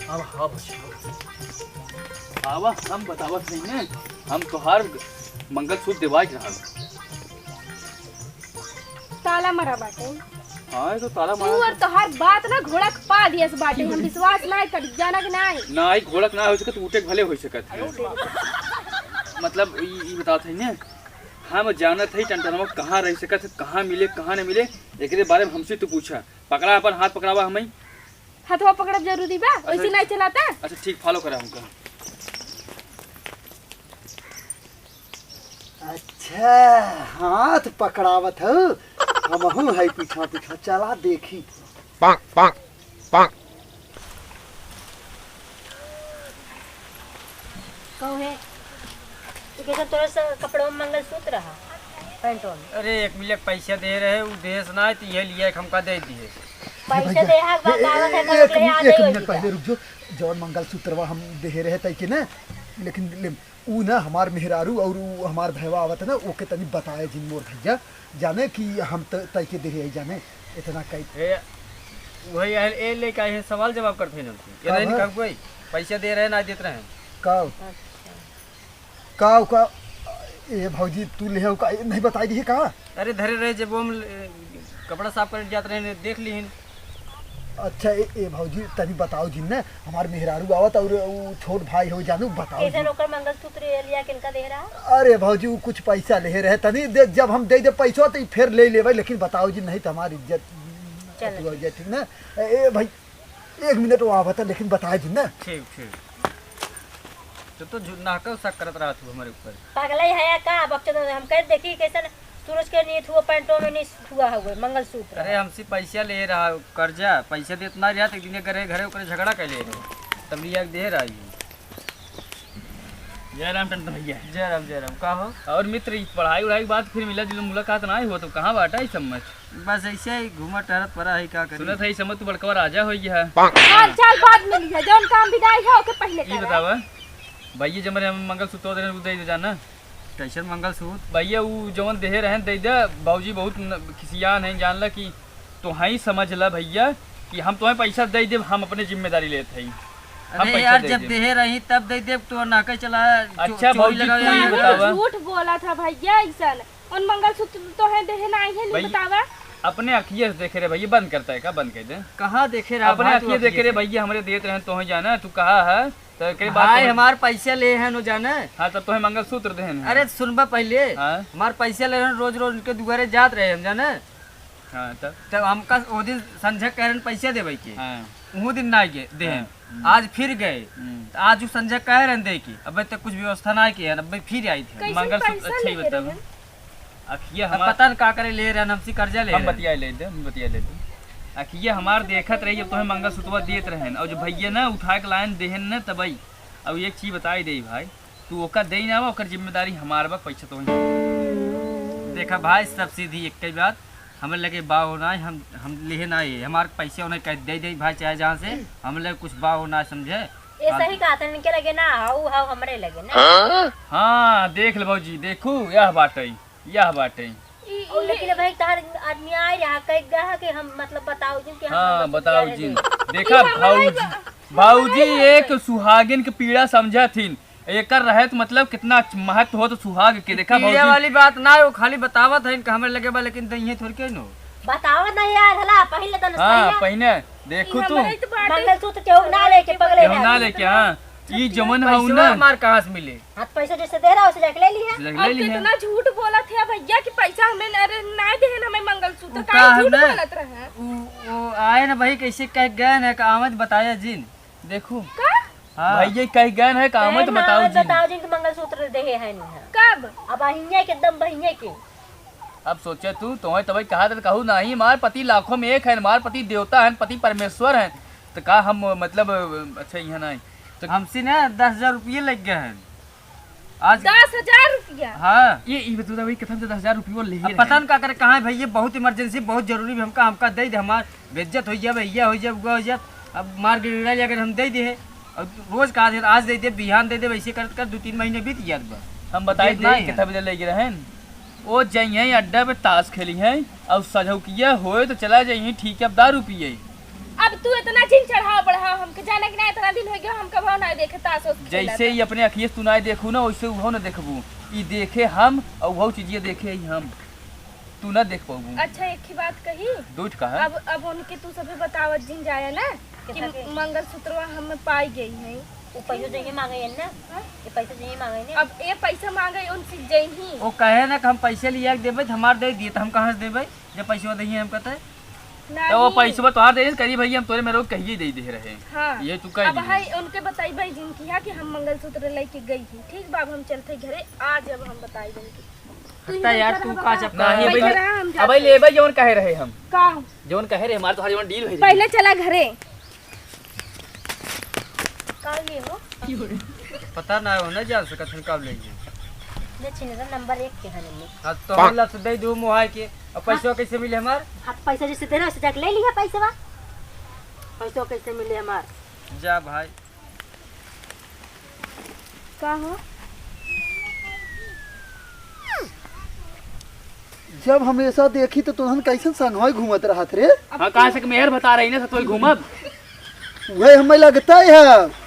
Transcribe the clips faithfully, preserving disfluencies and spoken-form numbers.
अब हाँ बच्चा, आवा, हम बतावत नहीं है, हम तोहार मंगलसूत्र देवाई के रहल। ताला मरा बाटे। हाँ, ये तो ताला तू मरा और तोहार बात ना घोड़ा के पा दियस बाटे, हम विश्वास नहीं करी, जाना कि नहीं? ना, ई घोड़ा के ना हो सकत, ऊँटे के भले हो सकत है। मतलब, ई, ई बतावत है ने, हम जानत है टनटनवा कहाँ रह सकत है, कहाँ मिले, कहाँ न मिले, एकरे बारे में हमसे तू पूछा। पकड़ा, अपन हाथ पकड़ावा हमें। हथवा पकड़ब जरूरी बा, अच्छा। वैसे नहीं चलाता। अच्छा, ठीक, follow करा हमका। अच्छा, हाथ पकड़ावत हऊ, हमहू है पीछा पीछा, चला देखी। पाक, पाक, पाक। कहू है, तो कैसे तोरे से कपड़ों में मंगलसूत्र रहा, पैंटों में? अरे, एक मिलिया पैसा दे रहे, उ देस ना, तो ये लिया, एक हमका दे दिए। पैसा ए भैया, दे, हाँ, ए, बात आवत है, ए, तो एक, ले आ एक गई मिनट होगी पहले क्या? रुक जो, जौन मंगलसूत्रवा हम दे रहे तई के ना, लेकिन ले, ऊ ना हमार मेहरारू और ऊ हमार भैया आवत है ना, ओके तनी बताए जिन मोर भैया, जाने कि हम त-, तय के दे रहे जाने, इतना कई। ए, वही आयल, ए लेके आए हैं, सवाल जवाब करते हैं हमसे। ये का नहीं है? निकाल कोई, पैसा दे रहे, ना देत रहे। का? अच्छा। का, का? ए भौजी, तू ले हो का? ए, नहीं बताई दिए का? अरे धरे रहे, जब हम, ए, कपड़ा साफ करे जात रहे, देख लीन। अच्छा, ए, ए भौजी, तनी बताओ जिन ने, हमार मेहरारू आवत और उ छोट भाई हो जानू, बताओ कैसे जिन। ओकर मंगलसूत्र ये लिया, किनका दे रहा? अरे भौजी, उ कुछ पैसा ले रहे, तनी दे, जब हम दे दे पैसा तो ई फिर ले लेवे, लेकिन बताओ जिन, नहीं तो हमारी इज्जत चल। अथी हो जाए, ठीक ना? ए, ए भाई, एक मिनट वो आवत है, लेकिन बताए जिन ना। ठीक, ठीक। तो, तो झू-, नाहक शक करत रहा तू हमारे ऊपर। पागल है या का? बकचोद, हम कह देखी कैसन सूरज के नहीं छुआ, पैंटों में नहीं छुआ हुए मंगलसूत्र। अरे हमसे पैसा ले रहा, कर्जा, पैसा देत ना रहा, तो एक दिन घरे, घरे ओकरे झगड़ा कर ले रहे, तब लिया के दे रहा है। जय राम टंटन भैया। जय राम, जय राम। का हो? और मित्र, ई पढ़ाई उढ़ाई के बाद फिर मिला जुला मुलाकात ना हुआ, तो कहाँ बाटा ई सब मच? बस ऐसे ही घूमत टहरत पड़ा है, का करी? सुनत है, ई समय तू बड़कवा राजा हो गया है। हाल चाल बाद में लिहा, जौन काम विदाई है, ओके पहले ई करा। बतावा, भैया जमरे हम मंगलसूत्र दे रहे, उ दे दे जाना। कैसन मंगलसूत्र? भैया, उ जौन देहे रहन, दे दे। बाबूजी बहुत न-, खिसियान हैं, जान ला कि तोहई समझ ला भैया कि हम तोहे पैसा दे देब, हम अपने जिम्मेदारी लेत हई। हम अरे पैसा यार, दे जब देब। देहे रही तब दे देब, तो ना कह चला चो-, अच्छा, चोरी भौजी, लगा तू ये ये बतावा। झूठ बोला था भैया, ऐसन उन मंगलसूत्र तो है देहे ना आई है, नहीं भैया, बतावा। अपने अखिए से देखे रे भैया, बंद करता है का? बंद कर दे। कहाँ देखे रहा अपने भाई, तू अखिए देखे रे से? भैया, हमरे देत रहन तोहे जाना, तू कहा है तो एकरे बाद भाई, तोहे हमार पैसा ले हैं नो जाने। हाँ, तब तोहे मंगलसूत्र देहन है। अरे सुनबा पहले, हाँ। हमार पैसा ले हैं, रोज रोज उनके दुआरे जात रहे हम जाने। हाँ, तब? तब हमका वो दिन संझा कह रहे पैसा देवे के। हाँ। वो दिन ना गए, देहन। हाँ। आज फिर गए। हम्म। तो आज वो संझा कह रहे दे के, अबे तक कुछ व्यवस्था ना किया, अबे फिर आई थे। कैसे मंगलसूत्र पैसा अच्छा ही लेके बताओ। रहे? अखिया अब हमार पता न का करे ले रहे, हमसे कर्जा ले हम रहे। बतिया ले दे, हम बतिया ले दे। अखिया हमार देखत रही, जब तोहे मंगलसूत्रवा देत रहन, और जब भैया ना उठा के लायन देहन न तबई। अब एक चीज बताई दे भाई, तू ओकर दे ना, ओकर जिम्मेदारी हमार बा, पैसा तो वहीं। देखा भाई, सब सीधी एक ही बात, हमें लगे बा हो ना, हम, हम लिहे ना ये, हमार पैसे उन्हें कह दे दे भाई, चाहे जहाँ से, हमें लगे कुछ बा हो ना समझे। ये हाँ। सही कहा था, इनके लगे ना, हाउ, हाउ हमरे लगे ना। हाँ, देख ले भौजी, देखू, यह बाटे। यह बाटे। ई, और ई लेकिन भाई, तहार आदमी आए रहा, कह गया है कि हम, मतलब, बताओ जिन कि हम हाँ, मंगलसूत्र बताओ ले जिन। लेंगे। देखा, ई हमारा ही भाऊजी, बा-, भाऊजी हमारा ही एक बा-, सुहागिन के पीड़ा समझा थिन। एकर रहत, मतलब, कितना महत्व होत सुहाग के। देखा, पीड़ा भौजी। वाली बात ना हो, खाली बतावत है इनका, हमें लगे बा, लेकिन दहिए थोड़ी के नो। बतावत नहीं यार, हला, पहले तो हाँ, नस्ता पहले। देखू ई तू। हमारा ही तो बाटे। मंगलसूत्र केहू ना लेके पगले केहू ना। ना लेके, हाँ। ई जमन हऊ पैसवा ना। हमार कहाँ से मिले? हाँ, तो पैसा जैसे दे रहा, वैसे जाके ले लिया। ले और लिया। कितना झूठ बोला थे भैया कि पैसा हमें, अरे, ना देहन हमें मंगलसूत्र, उ काहे का झूठ ना? बोलत रहे? उ, वो आए ना भाई, कैसे कह गए ना, का आमद बताया जिन। देखो। का? हाँ। भैया कह गए ना, का आमद बताओ जिन। बताओ जिन कि मंगलसूत्र देहे है नहीं। कब? अब अहिया के एकदम बहिया के। अब सोचे तू, तोहे तबे कहा था, कहू नहीं, हमार पति लाखों में एक है, हमार पति देवता है, पति परमेश्वर है, तो का हम, मतलब, अच्छा, यहाँ नहीं, तो हमसे ना दस हजार रुपये लग गए हैं। आज दस हजार रुपया? हाँ। ये, ये बता भाई, कथम से दस हजार रुपये ले अब रहे पता हैं। न का करे, कहाँ है भाई, ये बहुत emergency, बहुत जरूरी भी हमका, हमका दे दे, हमार बेइज्जत हो जाए, भैया हो जाए, हुआ हो जाए। अब मार गिड़गिड़ा लिया अगर हम दे दे, अब रोज कहा दे, आज दे दे, बिहान दे दे, वैसे करत कर दो तीन महीने बीत जात बा। हम बताई देत दे, नहीं है। कितना बजे ले गए रहन? वो जइहें अड्डा पे ताश खेली हैं और सझौकिया होए तो चला जइहें, ठीक है, अब दारू पिए। अब तू इतना जिन चढ़ाव बढ़ाव हमके, जाने कि ना, इतना दिन हो गया, हम कबहू ना देखे तास ओस खेला जैसे था। ही अपने अखिए से तू ना देखू ना, वैसे उहो ना देखबू। ई देखे हम और उहो चीजिए देखे ही हम, तू ना देख पाबू। अच्छा, एक ही बात कही। दो ठो कहा। अब, अब उनके तू सभी बतावत जिन जाया ना कि केकरा के? मंगलसूत्रवा हम पाई गई है। वो पैसो जइहे मांगे है ना? हाँ? ये पैसो जइहे मांगे ने? अब ये पैसा मांगे उनसे जइही। वो कहे ना कि हम पैसे लिया के देबे, तो हमार दे दिए, तो हम कहाँ से देबे जब पैसवा दइहे हम कहते? तो वो नहीं। पैसवा तोहार दे, करी भैया हम तोरे में रोक कहिए दे दे रहे। हाँ। ये तू कह अब दिए। है उनके बताई भाई जिनकी है कि हम मंगलसूत्र लेके गई थी। ठीक बा, अब हम चलते घरे, आज अब हम बताई देंगे। तू हत्ता ही यार, बैठा तू रहा का बाबा। चक्कर नहीं, है? अबे बैठा ले-, रहा, हम अबे जाते। लेबे जवन कहे रहे हम। का? जवन कहे रहे हमार तोहार जवन डील भई रहे। पहले चला घरे। का लिए हो? पता ना हो, ना जान सकत हन कब लेंगे। ले छिन, नंबर एक के हन। हाँ, तो हम लत दे दू मोहाय के। अब पैसा हाँ। कैसे मिले हमार? हाँ, पैसा जैसे दे रहे, वैसे जाके ले लिया पैसवा। पैसा कैसे मिले हमार? जा भाई। का हो? जब हमेशा देखी तो तोहन कैसन संगवाई घूमत रहत रे? हाँ, कहाँ से मेहर बता रही ना, तो घूमब। वही हमें लगता है।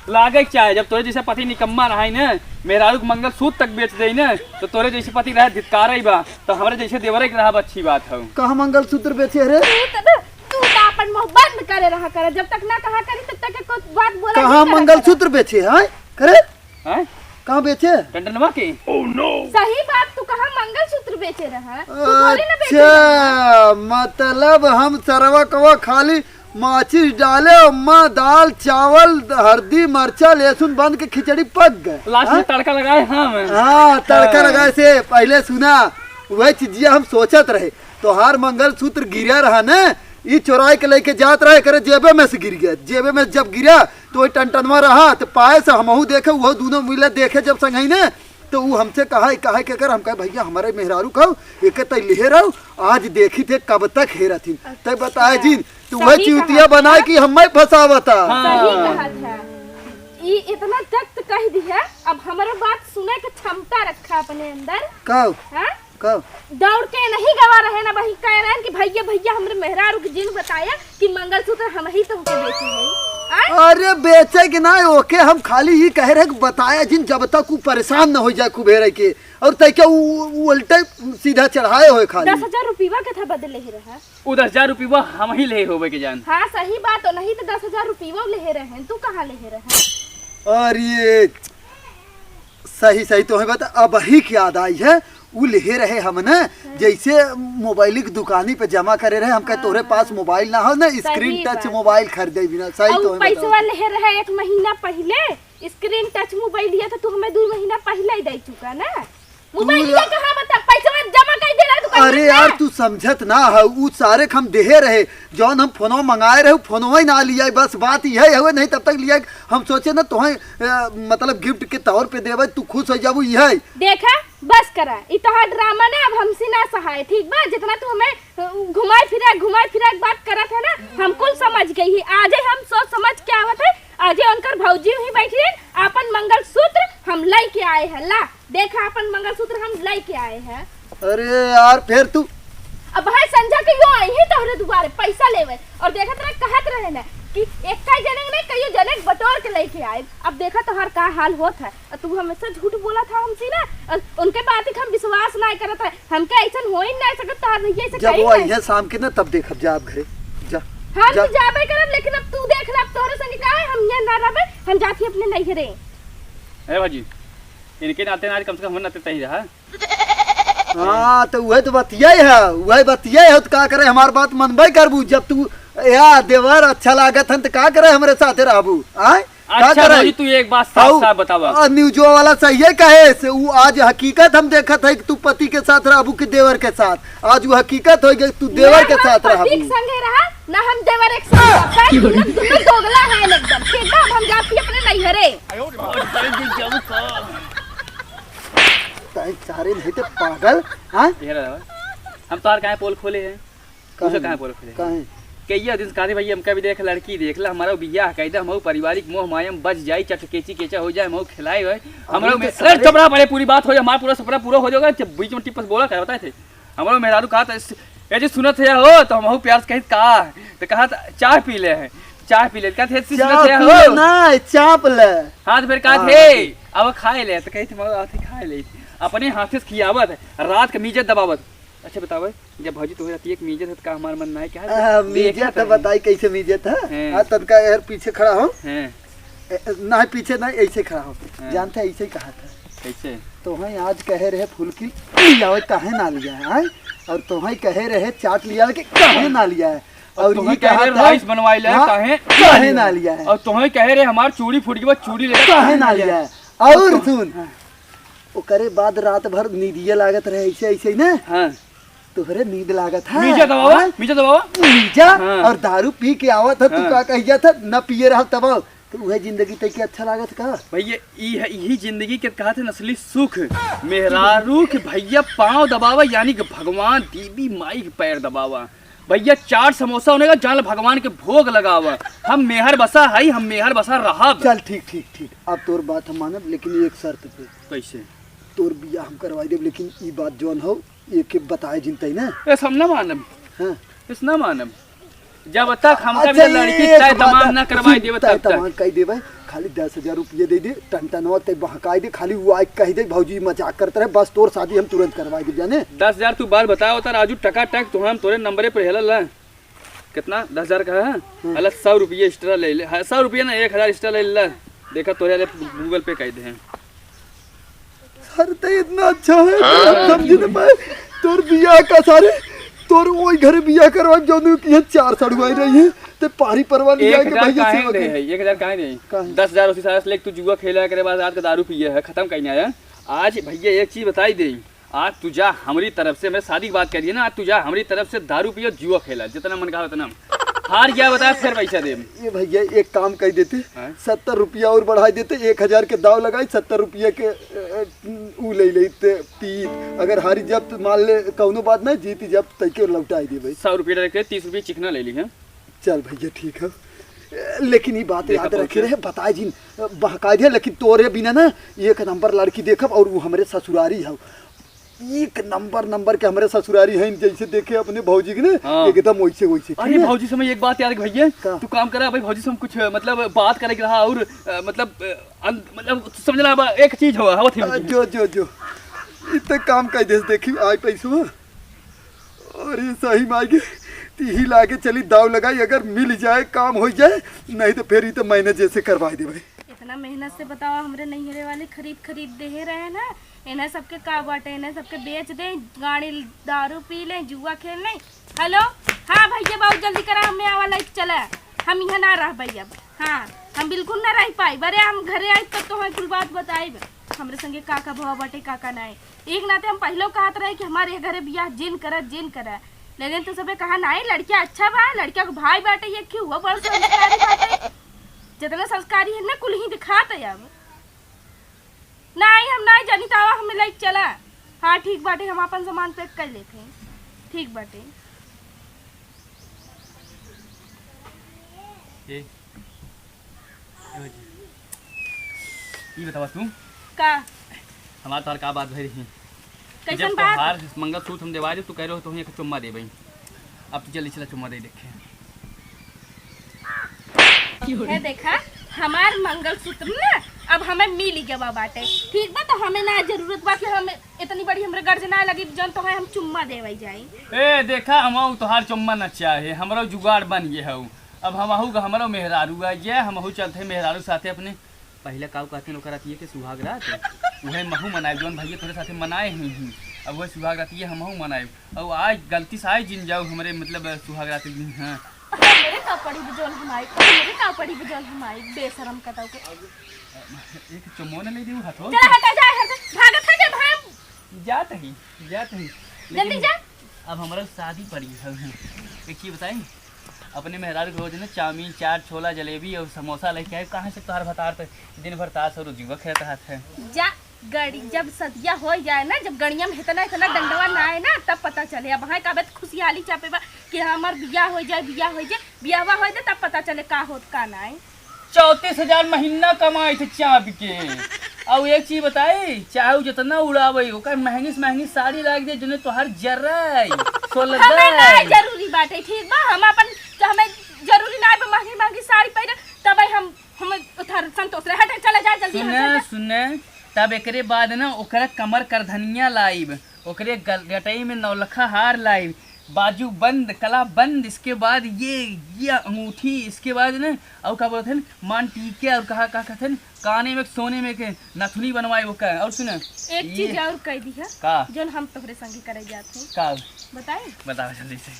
लागे के चाहे, जब तोरे जैसे पति निकम्मा रहा है ना, मेहरारू के मंगलसूत्र तक बेच दे ना, तो तोरे जैसे पति रहे धिक्कार ही बा, तो हमरे जैसे देवरे के रहब अच्छी बात है। कहाँ मंगलसूत्र बेचे रे? तू तो, तू तो अपन मुंह बंद करे रहा कर, जब तक ना कहा करी तब तक कोई बात बोला कहाँ नहीं करा मंगलसूत्र बेचे है? करे? हैं? कहाँ बेचे? टंडनवा के? सही बात, तू कहाँ मंगलसूत्र बेचे रहा? तू थोड़ी ना बेचे रहा। अच्छा, मतलब हम सरवा कवा खाली माचिस डाले, अम्मा दाल, चावल, हरदी, मरचा, लहसुन बन के खिचड़ी पक गए। लास्ट में हाँ? तड़का लगाए हम। हाँ, तड़का हाँ। लगाए से पहले सुना, वह चीजिया हम सोचत रहे, तोहार मंगलसूत्र गिरा रहा न, ई चोराई के लेके जात रहे, करे जेबे में से गिर गया। जेबे में जब गिरा, तो वही टनटनवा रहा, तो पाए से हमहू देखे, उहो दूनो मिले देखे जब संगही ने, तो ऊ हमसे कहा, कहा के कर, हम कहे, "भैया, हमारे मेहरारू खाओ, एके तई लिहे रहो, आज देखी थे कब तक हेरथिन।" तय बताए अच्छा। जिन, तो सही वह चिउतिया कहा बनाए था। कि हमें फंसावता। हाँ। सही कहा था। ई इतना तक तो कह दिया, अब हमारा बात सुने के क्षमता रखा अपने अंदर। का? हाँ? का? दौड़ के नहीं गवा रहे ना, वही कह रहे हैं कि भैया, भैया, हमरे मेहरारू के जिन बताया कि मंगलसूत्र हम ही तुमके बेचे हैं। आय? अरे बेचे के ना, ओके हम खाली ही कह रहे कि बताया जिन, जब तक ऊ परेशान न हो जाए कुबेरे के, और तय क्या ऊ, ऊ उल्टे सीधा चढ़ाए होए खाली। दस हजार रुपया के था बदले ही रहा। ऊ दस हजार रुपया हम ही ले होवे के जान। हाँ, सही बात हो, नहीं तो दस हजार रुपया ले रहे हैं, तू कहाँ ले रहे हैं? अरे सही, सही तोहे बता, अबही के याद आई है, उ लिहे रहे हमने, हाँ। जैसे मोबाइल की दुकानी पे जमा करे रहे, हम कहे, हाँ, "तोरे पास हाँ। मोबाइल ना हो ना, सही स्क्रीन टच बात। मोबाइल खरीदे बिना।" सही और तोहे पैसवा बताओ। लिहे रहे एक महीना पहले, स्क्रीन टच मोबाइल लिया तो तू हमें दो महीना पहले ही दे चुका ना। मोबाइल तू लिया कहाँ बता, पैसवा जमा कर दे रहा दुकान अरे में। यार, तू समझत ना है, उ सारे के हम देहे रहे, जौन हम फोनवा मंगाए रहे, फोनवा ही ना लिया, बस बात यही है, नहीं तब तक लिया। हम सोचे ना तोहे, अ, मतलब गिफ्ट के तौर पे देवे, तू खुश हो जाबू, यही। देखा, बस करा, ई तोहार ड्रामा ना अब हमसे ना सहाय, ठीक बा? जितना तू हमें, अ, घुमाए फिरा, घुमाए फिरा के बात करत है ना, हम कुल समझ गई ही। आजे हम सोच समझ के आवत है, आजे उनकर भौजी वहीं बैठी है, आपन मंगलसूत्र हम लई के आए हैं, ला, देखा, आपन मंगलसूत्र हम लई के आए हैं। अरे यार, फिर तू अब भाई संझा के यो आई ही तोहरे दुआरे पैसा लेवे, और देखत रहे, कहत रहे ना कि एक का जने ने कहियो जने के बटोर के लेके आए। अब देखा तोहार का हाल होत है, और तू हमेशा झूठ बोला था हमसे ना, और उनके बात के हम विश्वास ना करत है। हमके ऐसन हो ही ना सकत, तोहार भैया ऐसे जब कहीं वो नहीं। आई है शाम के ना, तब देखब, जा आप घरे, जा, हम जा। तो जाबे करब, लेकिन अब तू देख ले, अब तोहरे संगे का है, हम यहाँ ना रहबे, हम जाती अपने नैहरे। ए भौजी, इनके नाते ना, कम से कम हमरे नाते तही रहा। हाँ, तो वह तो बतिया है, वह बतिया है, तो का करे, हमार बात मनबे करबू? जब तू या देवर अच्छा लागत हन, तो का करे हमरे साथे रहबू? आय? का अच्छा करे? भौजी, तू एक बात साफ हऊ, साफ बतावा। आ, न्यूजो वाला सही है कहे से, उ आज हकीकत हम देखत है कि तू पति के साथ रहबू कि देवर के साथ। आज वो हकीकत हो गई, तू देवर ना के हम साथ पति रहबू। के संगे रहा, ना हम देवर एक संगे रहा। भाई, तुम लोग दोगला है एकदम। ठीक बा, अब हम जाती अपने नैहरे। ताई सारे नहीं तो पागल, हाँ? ये रहा। हम तोहार काहे पोल खोले हैं? काहे? पूछो काहे पोल खोले हैं? काहे? कहिया दिन से कहते भैया हमका भी देख, लड़की देख ला, हमारा बियाह कह दे, हम पारिवारिक मोह माया में बच जाई, चट केची केचा हो जाए, हम खिलाए होए। अरे हमारा तो में-, सारे अरे चुप रहा, पहले पूरी बात हो जाए, हमारा पूरा सपना पूरा हो जाएगा। जब बीच में टिप्पस बोला क्या बताए थे, हमारा मेहरारू कहा था, इस-, ए जी, सुनत है हो, तो हमहू प्यार से कहित का, तो कहा था, "चाय पी ले है, चाय पी ले।" कहा थे, "सुनत चाय है पी हो?" ले ना, चाप ले। हाँ, तो फिर कहा हाँ, थे, ठीक। "अब खाए ले," तो कहित, "हम आते खाए ले।" अपने हाथे से खियावत, रात के मीजत दबावत। अच्छा बतावे, जब भौजी तोहरे रहती एक मीजत है, तो का हमार मन ना है क्या? आ, देखे मीजत तो है। बताई कैसे मीजत है? हैं। आ, तनका यार पीछे खड़ा हो। हैं। ए, ए, ना, पीछे ना, ऐसे खड़ा हो। हैं। जानते हैं, ऐसे ही कहा था। कैसे? तोहई आज कहे रहे फुलकी लियावे, काहे ना लिया है? और तोहई कहे रहे चाट लियावे के, काहे ना लिया है? और और तोहई ये कहे कहा रहे था, राइस बनवाई ले, हाँ, काहे? काहे ना लिया है? और तोहई कहे रहे हमार चूड़ी फूट गई, बस चूड़ी ले, काहे ना लिया है? और सुन, हाँ। ओकरे बाद रात भर नींदिया लागत रहे, ऐसे, ऐसे ही ना? हाँ। तोहरे नींद लागत है? मीजा दबावा, हाँ? मीजा दबावा। मीजा हाँ। और दारू पी के आवत है, तू हाँ। का कहिया था, "ना पिए रहा तब आओ।" तो उहे जिंदगी तै के अच्छा लागत का? भैया, ई है, यही जिंदगी के कहत है असली सुख। मेहरारू के भैया पाँव दबावा, यानी कि भगवान, देवी माई के पैर दबावा। भैया, चाट समोसा होने का जान भगवान के भोग लगावा। हम मेहर बसा हई, हम मेहर बसा रहब। चल, ठीक, ठीक, ठीक, अब तोर बात हम मानब, लेकिन एक शर्त पे। कैसे? तोर बियाह हम करवाई देब, लेकिन ई बात जौन हो, ये के बताए जिनतई ना। इस हम ना मानब। हाँ। इस ना मानब। जब तक हमका अच्छा, भी लड़की एक चाहे बात दमाद है, ना करवाई सुन, देबे तय तब तक। दमाद कही देबे, खाली दस हजार रुपये दे दे, टनटनवा ते बहकाई दे, खाली वो आके कही दे, "भौजी मजाक करत रहे, बस तोर शादी हम तुरंत करवाई देब, जाने।" दस हजार तू बात बताओ, तो राजू टकाटक तो हम तोरे नंबरे पर हेला ला। कितना? दस हजार का है? हम्म। अला, सौ रुपये extra ले ले। हाँ, सौ रुपये ना, एक हजार extra ले ले। देखा, तोरे वाले Google Pay कर दे हैं। सर, ते इतना अच्छा है, हाँ। समझ नहीं पाए। तोर बियाह का सारे, तोर ओई घरे बियाह करवा, जौन की यहाँ चार साढ़ू आई रही है, ते पारी परवा लिया एक के हजार भैया काहे सेवा नहीं कर। है? एक हजार काहे नहीं? काहे? दस हजार उसी साल से लेके तू जुआ खेला करे बाद रात का दारू पिए है, खत्म कहीं आया। आज भैया एक चीज बताई दे, आज तू जा, हमरी तरफ से, मैं शादी की बात करिए ना, आज तू जा, हमरी तरफ से दारू पियो, जुआ खेला, जितना मन कहा उतना। हार गया बताया, फिर पैसा दे। ये भैया, एक काम कर देते, हाँ? सत्तर रुपया और बढ़ा देते, एक हजार के दाव लगाई, सत्तर रुपया के, अ, अ, ऊ ले लेते तीन। अगर हारी जब तो मान ले, कौनो बात नहीं, जीती जब तैके लौटाई देबे। सौ रुपया रख के तीस रुपया चिकना ले ली है। चल भैया, ठीक है, लेकिन ये बात देखा याद रखे पहुँचे। रहे, बताए जिन, बहकाए दे, लेकिन तोरे बिना ना एक नंबर लड़की देखब, और वो हमरे ससुरारी है, एक नंबर नंबर के हमरे ससुरारी हैं, जैसे देखे अपने भौजी के ना, हाँ। एकदम वैसे वैसे, अरे ठीक है? भौजी से मैं एक बात याद है भैया, का? तू काम करा भाई, भौजी से हम कुछ, मतलब, बात करे के रहा और, अ, मतलब, अ, अन-, मतलब, समझ ला, अब एक चीज हो, हवा थी अ, जो, जो, जो। इतना काम कर दे, देखी, आए पैसवा। अरे सही माई के, तीही लागे चली, दाव लगाई, अगर मिल जाए, काम हो जाए, नहीं तो फिर ही तो मैंने जैसे करवा दे भाई। इतना मेहनत से बतावा, हमरे नैहरे वाली खरीद खरीद देहे रहे ना, इन्हें सबके का बाटे, इन्हें सबके बेच दे, गाड़ी दारू पी ले, जुआ खेल ले। हेलो, हाँ भैया, बहुत जल्दी करा, हमें आवा लाइक चला, हम यहाँ ना रह भाई अब। हाँ, हम बिल्कुल ना रह पाई। अरे हम घरे आई तब तो हम कुल बात बताई, हमरे संगे का का भवा बाटे, का का नाई। एक नाते हम पहले कहत रहे कि हमारे घरे बियाह जिन करा, जिन करा, लेकिन तू सबे कहा नाई, लड़किया अच्छा बा, लड़किया के भाई बाटे, ये क्यों हुआ बड़ संस्कारी बाटे। जितना संस्कारी है ना, कुल ही दिखात है अब। नाई, हम नाई जानी, तो आवा, हमें लाइक चला। हाँ, ठीक बाटे, हम आपन सामान पैक कर लेते हैं। ठीक बाटे। ए, ए भौजी, ई बतावा तू। का? हमार तोहार का बात भई रही? कैसन जब बात? तोहार मंगलसूत्र हम देवाए, तू कह रहे हो, तोहनी एक चुम्मा देबे। अब तू जल्दी चला, चुम्मा दे देखे। है देखा, हमार मंगलसूत्र ना अब हमें मिल गवा बाटे, ठीक बा? तो हमें ना जरूरत बा कि हम इतनी बड़ी हमरे गर्ज ना लगी जौन तो है हम चुम्मा देवे जाई। ए देखा, हमहू तोहार चुम्मा न चाहे, हमरो जुगाड़ बन गए हऊ। अब हमहू का हमरो मेहरारू आ जाए, हमहू चलते मेहरारू साथे अपने। पहले काऊ कहते ओकर अतिये के सुहाग रात, उहे महू मनाए जौन भैया तोरे साथे मनाए हुई ही। अब वह सुहाग रात ये हमहू मनाए। और आज गलती से आए जिन जाओ हमरे मतलब सुहाग रात दिन, हाँ। मेरे का पड़ी बजौन हमाई, मेरे का पड़ी बजौन हमाई, बेशरम कतौ के। एक चुम्मो न ले देऊ हथवा। चला हटा, जा, हटा, भागत है, जा, भाग। जात ही, जात ही। जल्दी लेकिन जा। अब हमरा शादी पड़ी है। एक चीज बताई, अपने मेहरारू के रोज ना चाउमीन, चाट, छोला, जलेबी और समोसा लेके आए। कहाँ से तोहार भतार पे दिन भर ताश और जुआ खेलत रहत है? जा, गड़ी, जब सदिया हो जाए ना, जब गड़िया में इतना, इतना डंडवा ना आए ना, तब पता चले। अब हाँ, का बात खुशहाली चापे बा कि हमार बियाह हो जाए, बियाह हो जाए, बियाहवा हो जाए, तब पता चले का होत, का ना आए। चौंतीस हजार महीना कमाई थे चाप के। और एक चीज बताई, चाहे वो जितना उड़ावे, ओकर महंगी से महंगी साड़ी लाग दे, जने तोहार जराई। तो हमें ना जरूरी बाटे, ठीक बा? हम अपन, तो हमें जरूरी ना बा महंगी महंगी साड़ी पहिरे, तब हम, हम उधर संतोष रहे। हटे, चले जाए जल्दी, सुने, हटे। सुने, तब एकरे बाद ना ओकरा कमर करधनिया लाइब, ओकरे गल-, गटई में नौलखा हार लाइब, बाजू बंद, कला बंद, इसके बाद ये, ये अंगूठी, इसके बाद ना, और का बोलत हन, मान टीके, और कहा, का कहत हन, काने में सोने में के नथुनी बनवाए ओकर। और सुने, एक ये चीज और कह दी है, का? जौन हम तोहरे संगे करे जात हई। का? बताई? बताओ जल्दी से।